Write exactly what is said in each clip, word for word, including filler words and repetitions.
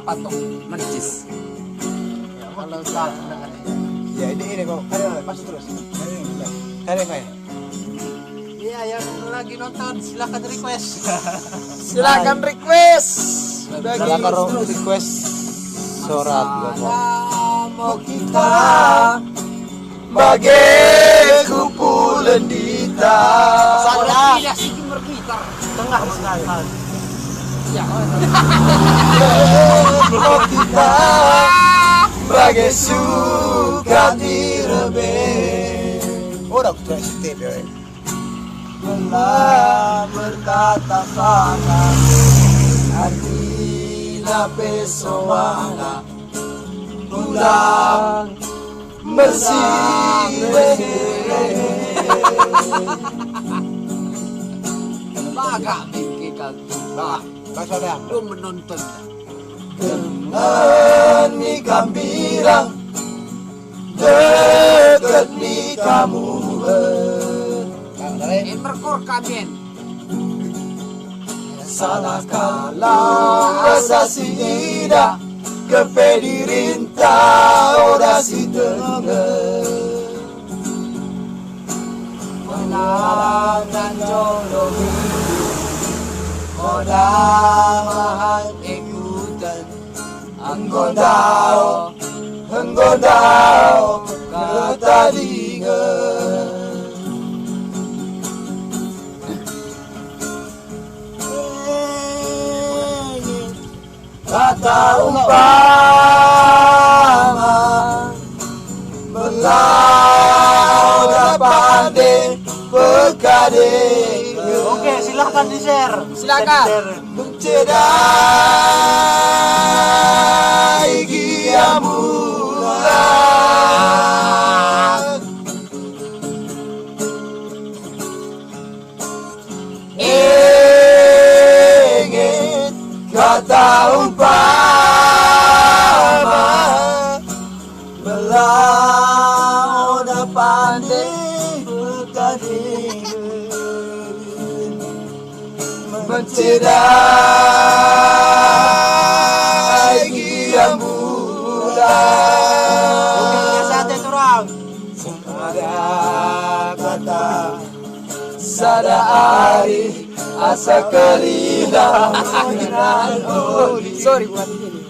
Patok mencis. Ya, kalau tak, ya, ini, ini kau. Ayo, masuk terus. Ayo, ayo. Iya, yang lagi nonton, silakan request. Silakan request. Silakan ro-, request sorak, ya, kau. Mo kita bage kupu lendita. Salah. Tidak sih bergitar. Tengah sekali. Ya. Mo kita bage sukat i rebe. Ora ku tulis tebe, oi. Bella bertatap tangan, artina pe soana. Pulang bersih. Bagak bikin kaki. Bah, bah, sudah. Lu menonton. Dengan mi kambirang, deket mi kamu, eh. Nah, eh, merkor kami en. Salah kala asa si idah, kepe dirinta oda si denger. Menangan jolo dulu, oda mahan ikutan. Enggo ndao, enggo ndao, kata dinger. Kata umpama, bella oda pande pekade. Oke, silahkan di-share. Silakan. Di-share. Menceda i gia mula. Inget kata umpama, bella oda pande pekade. Menceda i gia mula. Oke, sate turang. Sada kata, sada ari, asa kalina. Sorry, bukan ini.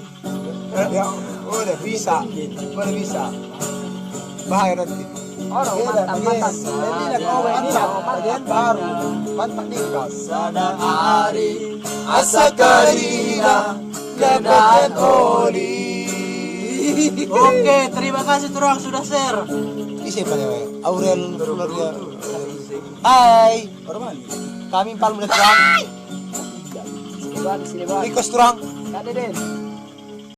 Ya, udah bisa. Udah bisa. Bahaya nanti. Ora, mantap, mantap. Ini dah kau mantap. Bagian baru. Mantap nih, Kak. Sada ari, asa kalina, kenaan oli. Oke, terima kasih turang sudah share. Ise pale, Aurel keluarga. Hai. Kami Palu melihat turang. Request turang. Kade den.